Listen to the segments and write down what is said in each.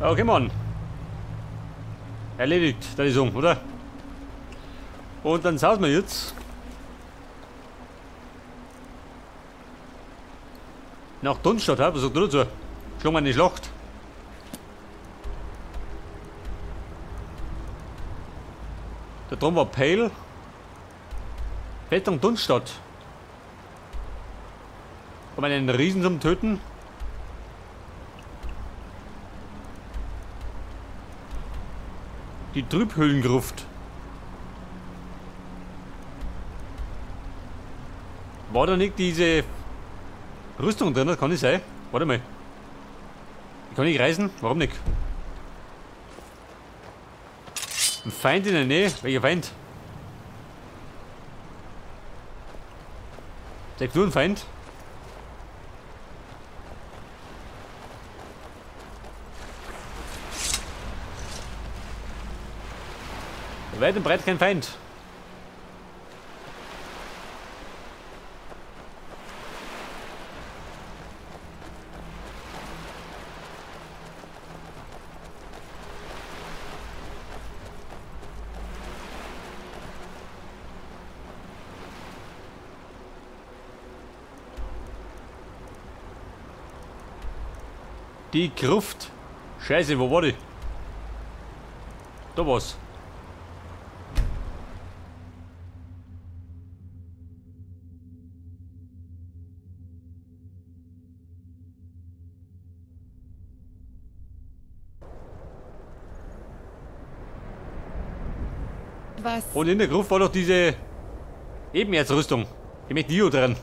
Okay, Mann. Erledigt, da ist um, oder? Und dann sausen wir jetzt. Nach Dunstadt, was sagt du dazu? Schlagen wir eine Schlacht. Da drum war Pale. Festung Dunstadt. Um einen Riesen zum Töten. Die Trübhöhlengruft. War da nicht diese Rüstung drin? Das kann nicht sein. Warte mal. Ich kann nicht reisen? Warum nicht? Ein Feind in der Nähe? Welcher Feind? Sag du ein Feind? Weit und breit kein Feind. Die Gruft. Scheiße, wo war die? Da war's. Was? Und in der Gruft war doch diese Ebenerzrüstung. Die mit Dio dran.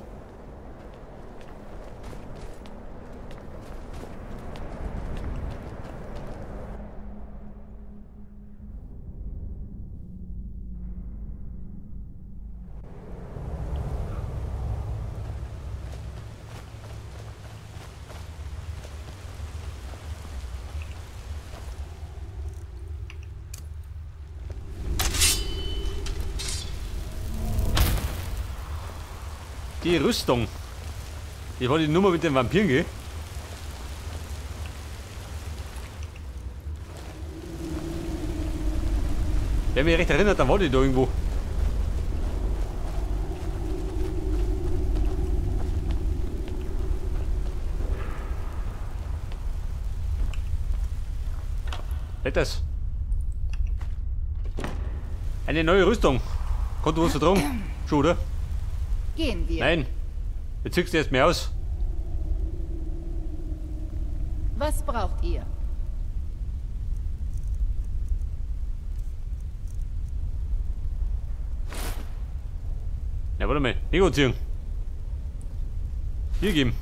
Die Rüstung. Ich wollte die Nummer mit den Vampiren gehen. Wer mich recht erinnert, dann wollte ich da irgendwo. Das. Eine neue Rüstung. Kommt was vertragen? Schon, oder? Gehen wir. Nein. Jetzt ziehst du erst mehr aus. Was braucht ihr? Ja, warte mal. Nicht anziehen. Hier geben.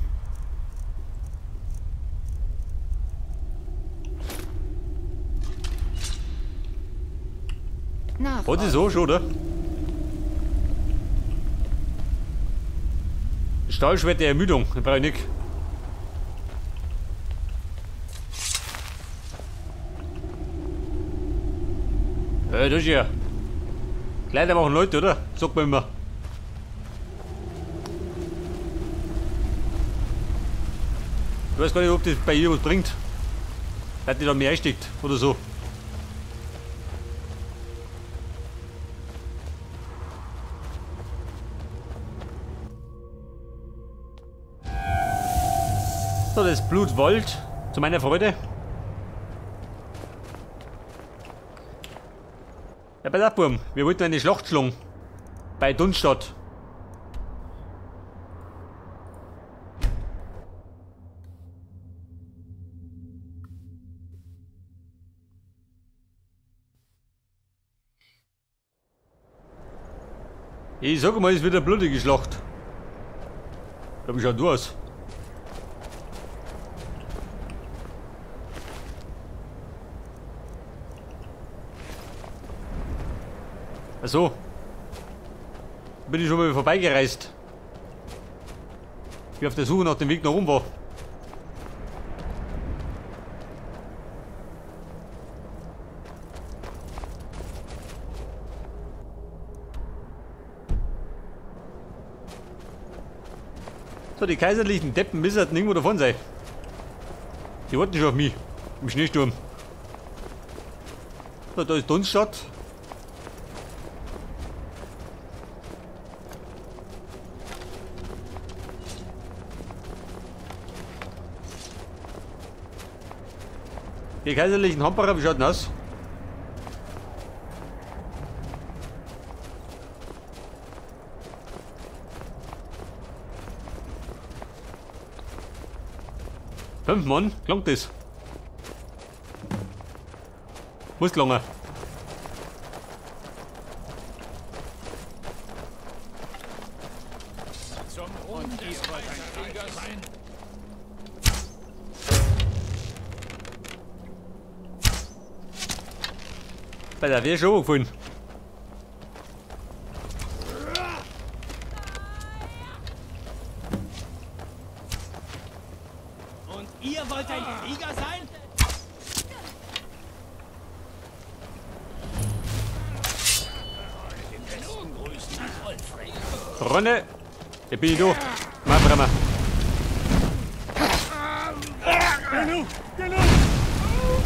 Nach. Hat sie so schon, oder? Stahlschwert der Ermüdung, den brauche ich nicht. Das ist ja. Kleider machen Leute, oder? Sagt man immer. Ich weiß gar nicht, ob das bei ihr was bringt. Dass die da mehr einsteckt oder so. So, das Blut wollt, zu meiner Freude. Ja, pass auf, Burm, wir wollten eine Schlacht schlagen. Bei Dunstadt. Ich sag mal, es wird eine blutige Schlacht. Da wie schaut du aus? Ach so. Bin ich schon mal vorbeigereist. Ich bin auf der Suche nach dem Weg nach oben war. So, die kaiserlichen Deppen müssen irgendwo davon sein. Die warten schon auf mich. Im Schneesturm. man da ist Dunstadt. Die kaiserlichen Hamperer, wie schaut denn aus? Fünf Mann, klangt das? Muss gelangen. Bei der wäre schon gefallen. Und ihr wollt ein Krieger sein? Ronne, ich bin da. Mal Brammer.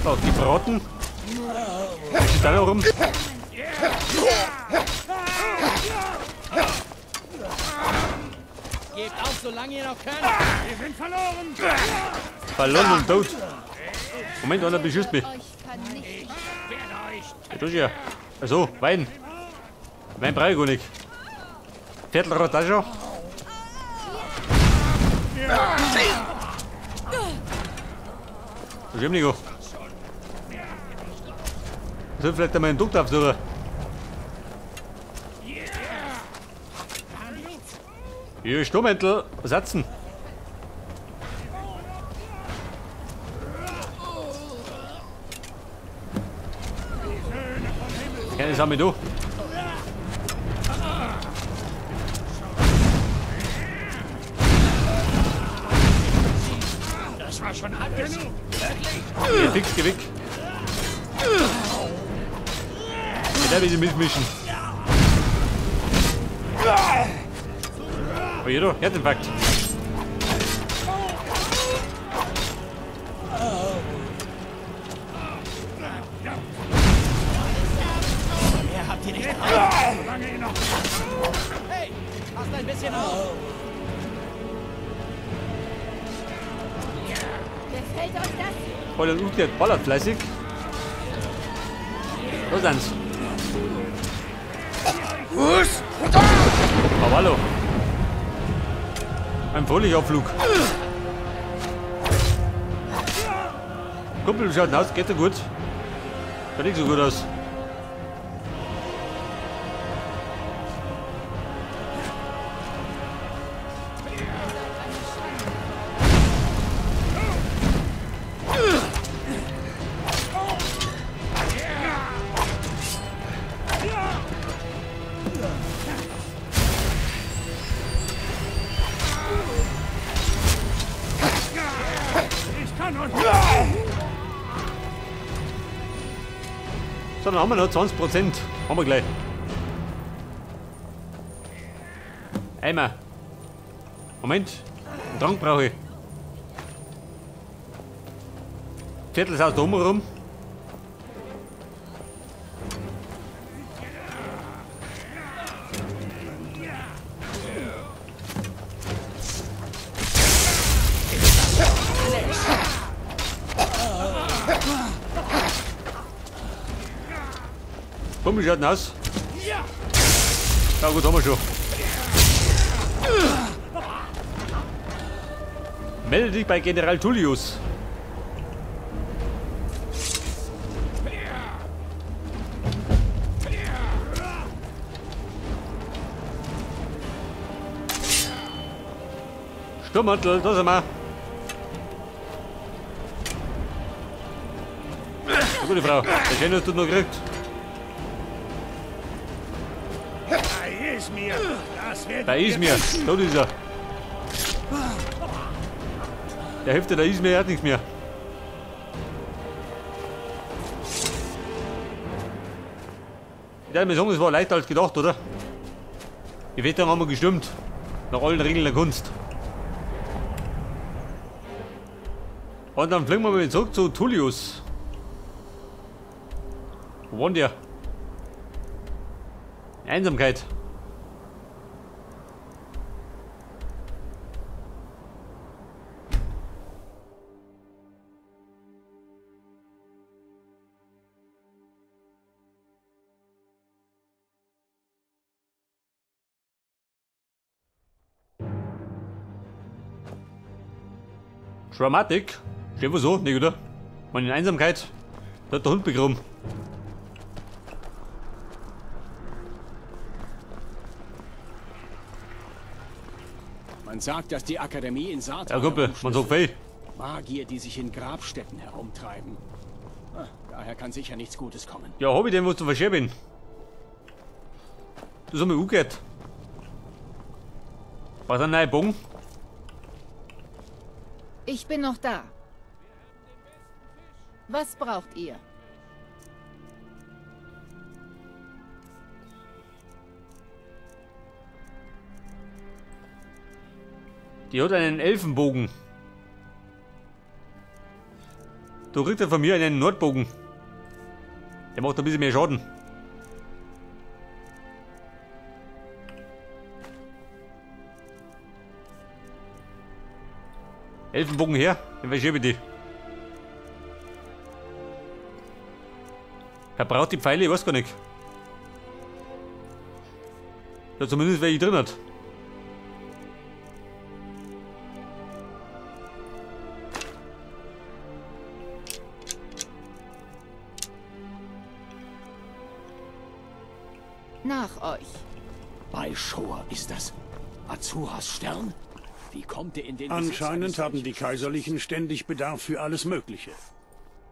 So, die Braten. Was ist da noch rum? Gebt auf, solange ihr noch könnt. Wir sind verloren. Verloren und tot. Moment, einer beschießt mich. Ja, also, Wein. Wein brauche ich gar nicht. Viertelrad auch schon. Das ist nicht. Soll vielleicht einmal einen Dukt aufsuchen. Hier, Sturmmäntel, ersetzen. Keine Sache da. Das war schon alles. Geh fix, geh weg. Ich darf mich mitmischen. Oh, hier da, Herzinfarkt. Mehr habt ihr nicht drauf. Hey, passt ein bisschen auf. Gefällt euch das? Oh, der Uke ballert fleißig. Wo sind's? Oh, hallo. Ein fröhlicher Flug. Kumpel, wie schaut denn aus? Geht so gut? Schaut nicht so gut aus. So, dann haben wir noch 20%. Haben wir gleich. Eimer. Moment. Einen Trank brauche ich. Viertel ist aus der Oma rum. Komm, wie schaut denn aus? Ja gut, haben wir schon. Melde dich bei General Tullius. Sturmmantel, da sind wir. Na, gute Frau, der schön, dass du noch gekriegt. Da ist mir, da ist er. Der Hälfte, da ist mir, er hat nichts mehr. Ich darf mir sagen, es war leichter als gedacht, oder? Die Wetterung haben wir gestimmt. Nach allen Regeln der Kunst. Und dann fliegen wir mal zurück zu Tullius. Wo wohnt der? Einsamkeit. Dramatic. Steht wohl so, nicht, oder? Meine Einsamkeit. Da hat der Hund begraben. Man sagt, dass die Akademie in Sartar. Ja, Kumpel, man sagt viel. Magier, die sich in Grabstätten herumtreiben. Ah, daher kann sicher nichts Gutes kommen. Ja, hab ich denn, was zu verstehen bin? Das haben wir umgekehrt. Was ein neuer Bogen? Ich bin noch da. Was braucht ihr? Die hat einen Elfenbogen. Du kriegst ja von mir einen Nordbogen. Der macht ein bisschen mehr Schaden. Elfenbogen her, dann verschiebe ich die. Er braucht die Pfeile, ich weiß gar nicht. Ja, zumindest welche drin hat. Nach euch. Bei Shoah ist das Azuras Stern? Wie kommt er in den Anscheinend haben die Kaiserlichen ständig Bedarf für alles Mögliche.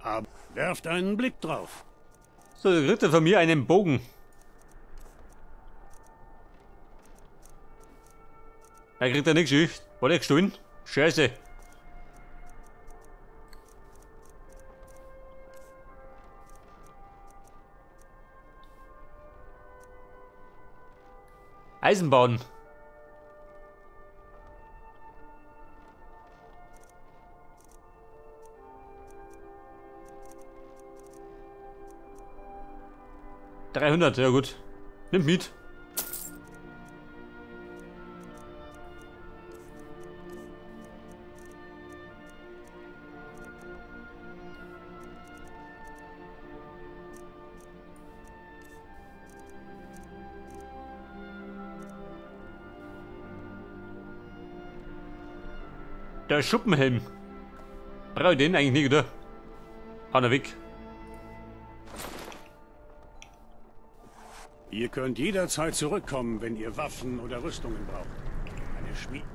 Aber werft einen Blick drauf. So, der kriegt von mir einen Bogen. Er kriegt er nichts. War der gestohlen? Scheiße. Eisenbahn. $300, ja gut. Nimm mit. Der Schuppenhelm. Brauche ich den eigentlich nicht, oder? Hau ihn weg. Ihr könnt jederzeit zurückkommen, wenn ihr Waffen oder Rüstungen braucht. Eine Schmiede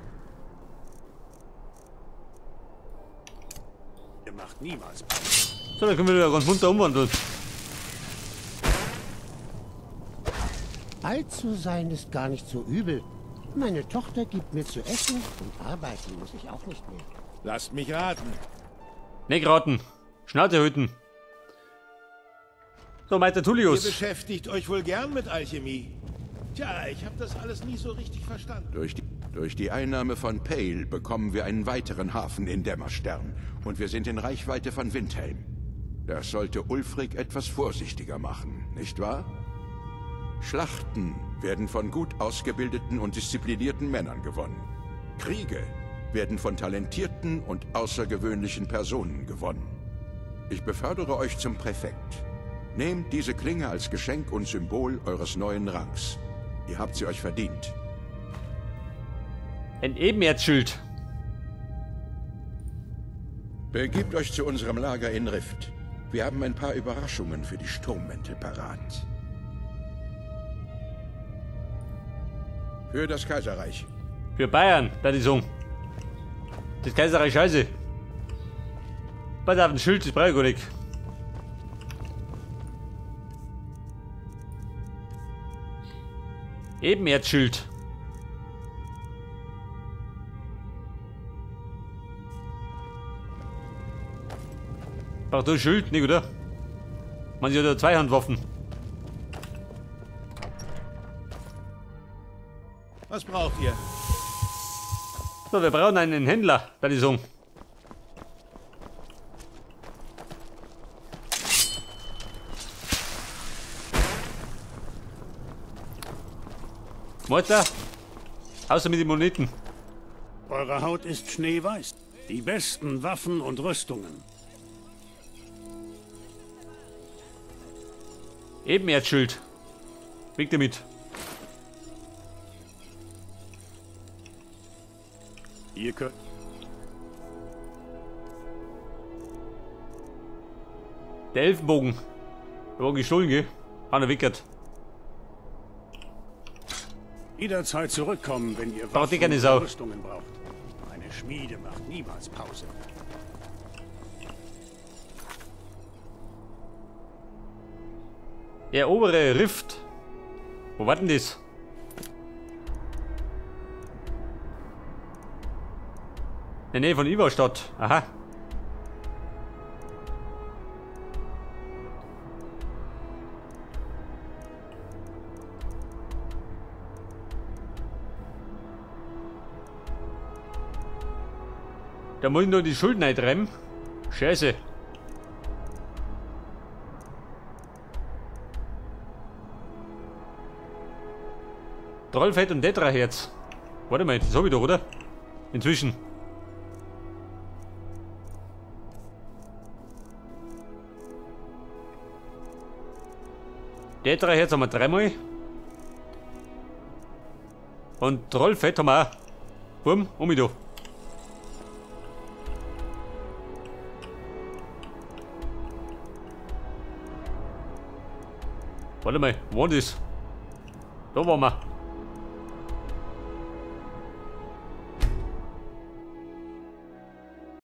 macht niemals. So, dann können wir wieder ganz munter umwandeln. Alt zu sein ist gar nicht so übel. Meine Tochter gibt mir zu essen und arbeiten muss ich auch nicht mehr. Lasst mich raten. Nicht raten. Schnauze hüten. So, Meister Tullius. Ihr beschäftigt euch wohl gern mit Alchemie. Tja, ich habe das alles nie so richtig verstanden. Durch die Einnahme von Pale bekommen wir einen weiteren Hafen in Dämmerstern. Und wir sind in Reichweite von Windhelm. Das sollte Ulfric etwas vorsichtiger machen, nicht wahr? Schlachten werden von gut ausgebildeten und disziplinierten Männern gewonnen. Kriege werden von talentierten und außergewöhnlichen Personen gewonnen. Ich befördere euch zum Präfekt. Nehmt diese Klinge als Geschenk und Symbol eures neuen Rangs. Ihr habt sie euch verdient. Ein Ebenerzschild. Begebt euch zu unserem Lager in Rift. Wir haben ein paar Überraschungen für die Sturmmäntel parat. Für das Kaiserreich. Für Bayern, da die Song. Das Kaiserreich scheiße. Pass auf, ein Schild, das brauche ich gar nicht. Ebenerzschild. Braucht du ein Schild, nicht, oder? Man sieht ja zwei Handwaffen. Was braucht ihr? So, wir brauchen einen Händler, da die Song. Meister, außer mit den Moneten. Eure Haut ist schneeweiß. Die besten Waffen und Rüstungen. Ebenerzschild. Weg damit. Ihr könnt. Der Elfenbogen. Der war gestohlen, gell? Hat er weggehört. Jederzeit zurückkommen, wenn ihr Braucht ihr Waffen keine und Sau. Rüstungen braucht. Eine Schmiede macht niemals Pause. Erobere Rift. Wo war denn das? In der Nähe von Ivarstadt. Aha. Da muss ich nur die Schulden eintreiben. Scheiße. Trollfett und Tetraherz. Warte mal, das hab ich doch, oder? Inzwischen. Tetraherz haben wir dreimal. Und Trollfett haben wir auch. Bumm, um mich da. Warte mal, wo war das? Da waren wir.